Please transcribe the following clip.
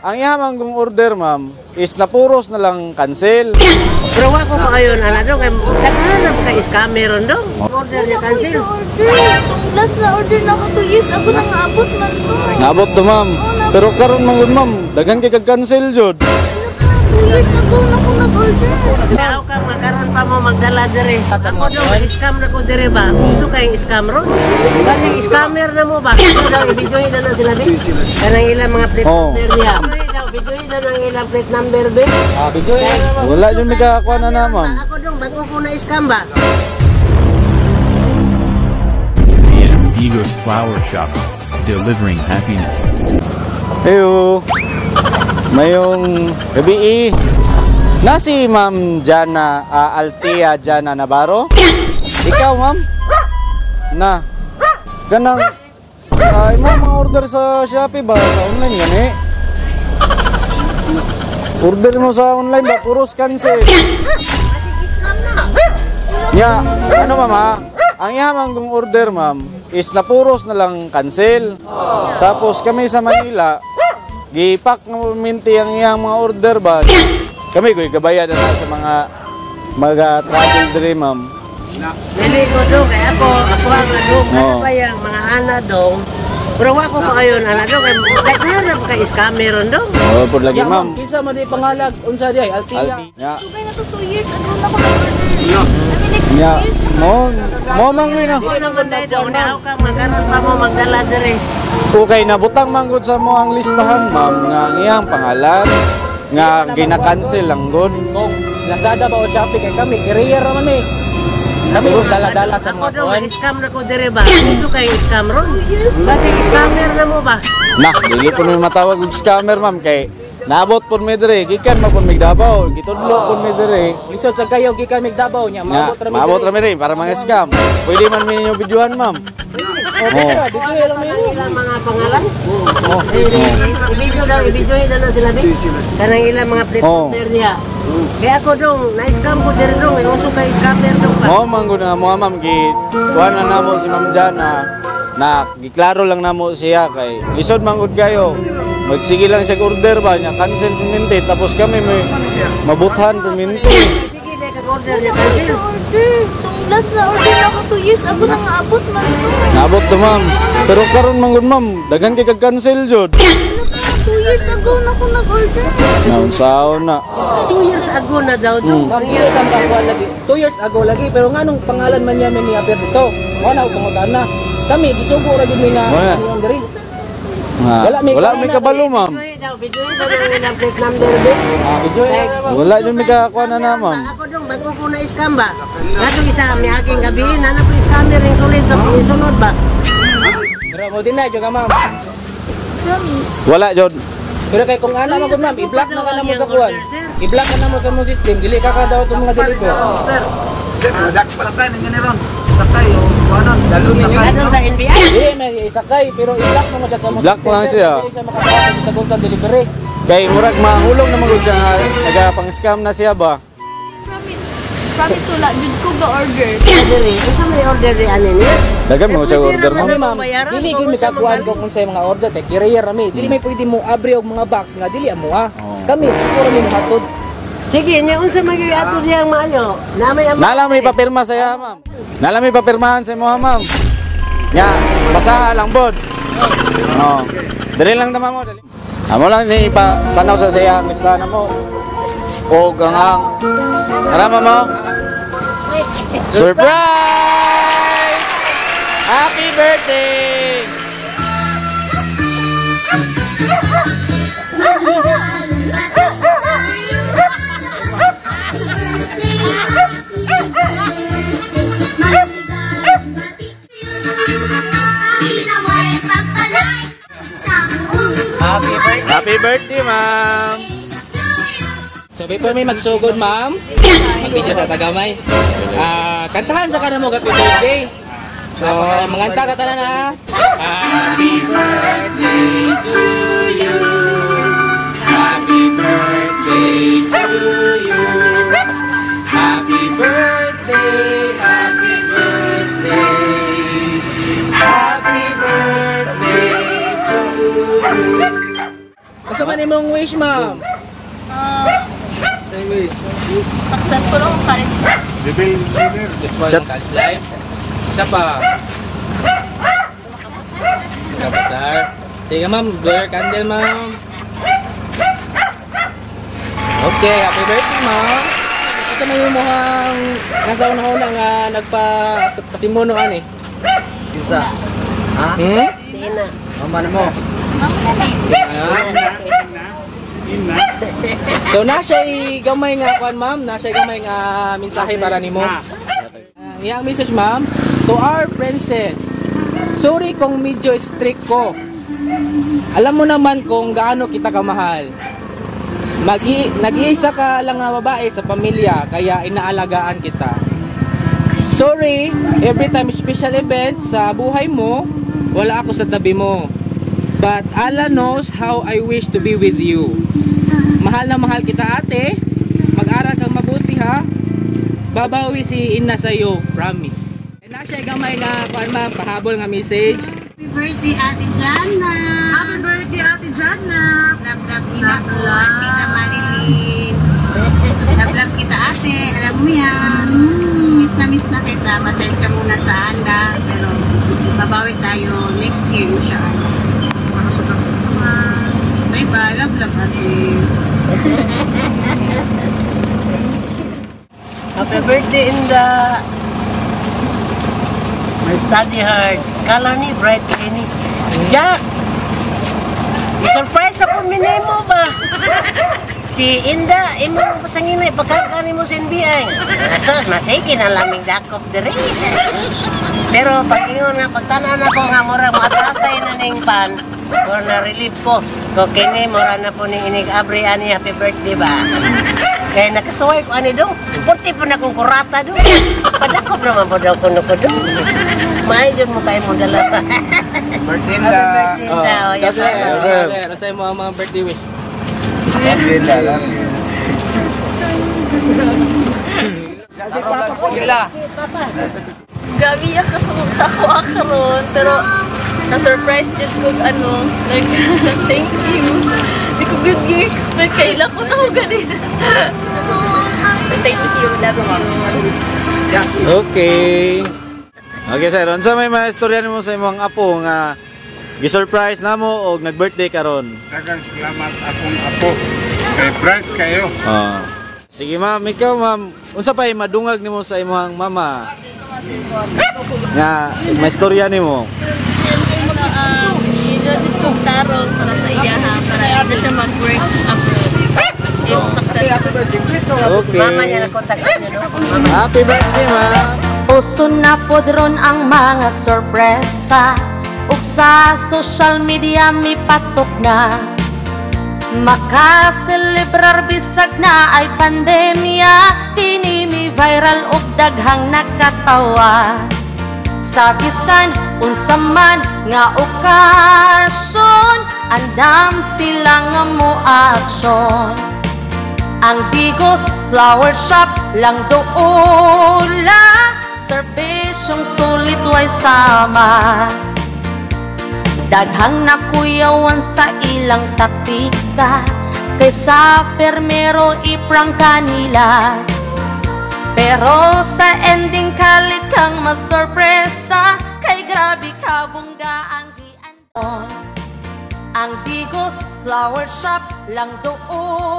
Ang iya kong order, ma'am, is napuros na lang cancel. Pero wa ko pa kayo na dong kay daghan na ka scammer ron dong. Order niya cancel. Order. Itong last na order na ako 2 years ago nang naabot man to. Naabot to, ma'am. Pero karon man gud, ma'am, daghan kay kag cancel jud. 2 years ago na ako nag-order. Ikaw ka makaron pa mo magdala dire. Ako dong scam na ko dire ba. Gusto kay scam ron. Kasi scammer na mo ba. Ito daw i-video na na sila be. Kanang ilang mga plate number niya. Video na nang ilang plate number be. Ah, video na. Wala jud mi kakuha na na, ma'am. Ako dong bago ko na scam ba. Amigos Flower Shop, delivering happiness. Heyo. Mayong gabi eh. Na si Ma'am Jana, Althea Jana Navarro? Ikaw, ma'am? Na. Ganang ay mo mga order sa Shopee ba? Sa online gani? Order mo sa online ba? Puros cancel. Ya, ano ma'am ha? Ang yaman kong order, ma'am, is napuros na lang cancel. Tapos kami sa Manila, gipak na minti ang iyang mga order ba? Kami ko gabayan na sa mga travel diri, ma'am. Dili ko dong kay ako ang dong ano ba yang mga ana dong. Pero wa ko pa kayo na dong kay daghan na ka scammer ron dong. Oh, pud lagi, ma'am. Kinsa man di pangalag unsa di ay Althea. Ya. Dugay na to 2 years ago na ako nag-order. I mean, like 2 Ya. years na. Mo mang na. Dili na gud dong na ka makaron pa mo magdala dire. Okay, nabutang manggod sa mo ang listahan, ma'am, nga ang iyang pangalan nga gina-cancel lang gud. Kung Lazada ba o Shopee kay kami carrier ra man eh. Kami dala-dala sa Ako mga dong kuan. scam na ko dire ba. Gusto kay scam ron. Kasi scammer na mo ba. Nah, dili po mi matawag og scammer, ma'am, kay naabot po mi dire, gikan man po mi Davao, gitudlo po mi dire. Lisod sa kayo gikan mig Davao nya, Nga, maabot ra mi. maabot ra mi dire para mga scam. Pwede man mi ninyo videohan, ma'am. Oh, video lang mi. Ilang mga pangalan? Oh. I-video daw, i-video na na sila be. Kanang ilang mga plate number niya. Kaya ako dong, na-scam ko dire dong, uso kay scammer dong ba. Mo man gud na mo, ma'am, gi kuan na namo si Ma'am Jana na giklaro lang namo siya kay lisod man gud kayo. Magsige lang siya order ba niya cancel piminti tapos kami may mabuthan piminti. Sige, dahil kag-order niya cancel. Order. Itong last na order na ako 2 years ago nang naabot man to. Naabot to, ma'am. Pero karon man gud, ma'am, daghan kay kag cancel jud. 2 years ago na ako nag-order. Naunsaon na. 2 years ago na daw dong. Ma'am, dili ka makakuha lagi. 2 years ago lagi pero nganong pangalan man niya ni appear dito? Mo na pangutan na. Kami gisugo ra gid mi nga Wala. niyong diri. Nga. Wala Wala may kabalo, ma'am. Video daw, video daw ng ilang plate number be. Ah, video na ma'am. Wala jud mi kakuha na na, ma'am. Ako dong, bago ko na scam ba? Katong isa may aking gabi, nana po scammer yung sulit sa sunod ba? Pero mo din na jud ka, ma'am. Promise. Wala jud. Pero kay kung ana man gud, ma'am, i-block na ka na mo sa kuan. I-block ka na mo sa mong system, dili ka ka daw itong mga deliver. Sir, sakay ninyo ni Ron. Sakay o kuanon, dalon sakay. Ano sa NBI? Dili may isakay pero i-block mo siya sa mong I-block system. mo lang siya. Dili siya makatawag sa tagong delivery. Kay murag mahulong na magud siya nga naga-pang-scam na siya ba. Promise. Promise wala jud ko ga order. Diri, unsa may order di ani niya? Daghan mo siya order, ma'am. Kami, ma'am, Bayaran, dili kung gyud mi unsa kakuan man kung unsay mga order kay carrier ra mi. Dili may pwede mo abri og mga box nga dili amo ah. Kami siguro mi mohatod. Sige, nya unsa man gyud ato diyang maayo? Na may ama. Nala may papirma sa iya, ma'am. Nala may papirmahan sa imo, ma'am. Nya, basaha lang bod. Oh. Dali lang tama mo, dali. Amo lang ni ipa tanaw sa siya ang listahan mo. Og ang Arama mo. Surprise! Happy birthday! Happy birthday, ma'am! So before may magsugod, ma'am, mag-video sa tagamay. Kantahan sa kana mo happy birthday. So manganta ta tanan ha. Happy birthday to you. Happy birthday to you. Happy birthday, happy birthday. Happy birthday to you. Asa man man imong wish, ma'am? Ah, Say wish. successful akong college. Just one college life. Isa pa. Isa pa, sir. Sige, ma'am. Blow your candle, ma'am. Okay, happy birthday, ma'am. Ito na yung mukhang nasa una-una nga nagpa pasimuno ani. Kinsa? Ha? Hmm? Si Ina. Mama na mo. Mama na ni. So na siya gamay nga kuan, ma'am, na siya gamay nga mensahe para nimo. Ang iyang message, ma'am, "To our princess. Sorry kung medyo strict ko. Alam mo naman kung gaano kita kamahal. Nag-iisa ka lang na babae sa pamilya kaya inaalagaan kita. Sorry, every time special event sa buhay mo, wala ako sa tabi mo. But Allah knows how I wish to be with you. Mahal na mahal kita, ate. Mag-aral kang mabuti ha. Babawi si Ina sa iyo, promise." Na siya gamay nga kuan, ma'am, pahabol nga message. Happy birthday, Ate Jana! Happy birthday, Ate Jana! Love, love nila ko at Tita Marilyn. Love, love kita, ate. Alam mo yan. Miss na kita. Pasensya muna sa handa. Pero babawi tayo next year, inshallah. Bye-bye. Love, love, ate. Happy birthday, Inda! May study hard. Scholar ni, bright kay ni. Jack! I-surprise na po minimo ba? Si Inda, imo pasangin na ipagkakani mo sa NBI. Asa, masige na laming dakop diri. Pero pag ingon nga, pagtanan ako nga mura mo atrasay na ning pan, or na relieve ko. Ko kini mura na po ning inig abri ani happy birthday ba. Kaya nakasuway ko ani dong. Purti po na kong kurata dong. Padakop naman po daw kuno ko dong. Maayo jud mo kayo mo dala. Birthday Happy na. birthday daw. Ikaw, sir, Yes, sir. sir, ano sa'yo mo ang mga birthday wish? Birthday na lang. Sila. Grabe yung kasugog sa ako karon pero na-surprise din ko ano, like, thank you. Di ko good expect kailan ko na ako ganun. Thank you, love you. Okay. Okay sir, unsa may mga istorya nimo sa imong apo nga gi-surprise namo og nag-birthday karon? Daghang salamat akong apo. Kay bright kayo. Ah. Sige ma'am, ikaw ma'am, unsa pa madungag nimo sa imong mama? Nga may istorya nimo. Ano, schedule din kong tarong para sa iya ha, para hindi siya mag-work abroad. If successful. Okay. Mama niya na-contact sa inyo, no? Mama. Happy birthday, ma'am. Uso na pod ron ang mga sorpresa ug sa social media mipatok na. Makaselebrar bisag na ay pandemya. Kini mi viral ug daghang nakatawa. Sa bisan unsa man nga okasyon, andam sila nga mo aksyon. Ang Digos Flower Shop lang doula, serbisyong sulit way sama. Daghang nakuyawan sa ilang taktika, kaysa permero iprangka nila. Pero sa ending kalit kang masorpresa, kay grabe ka bongga ang giandon. Ang Digos Flower Shop lang doula.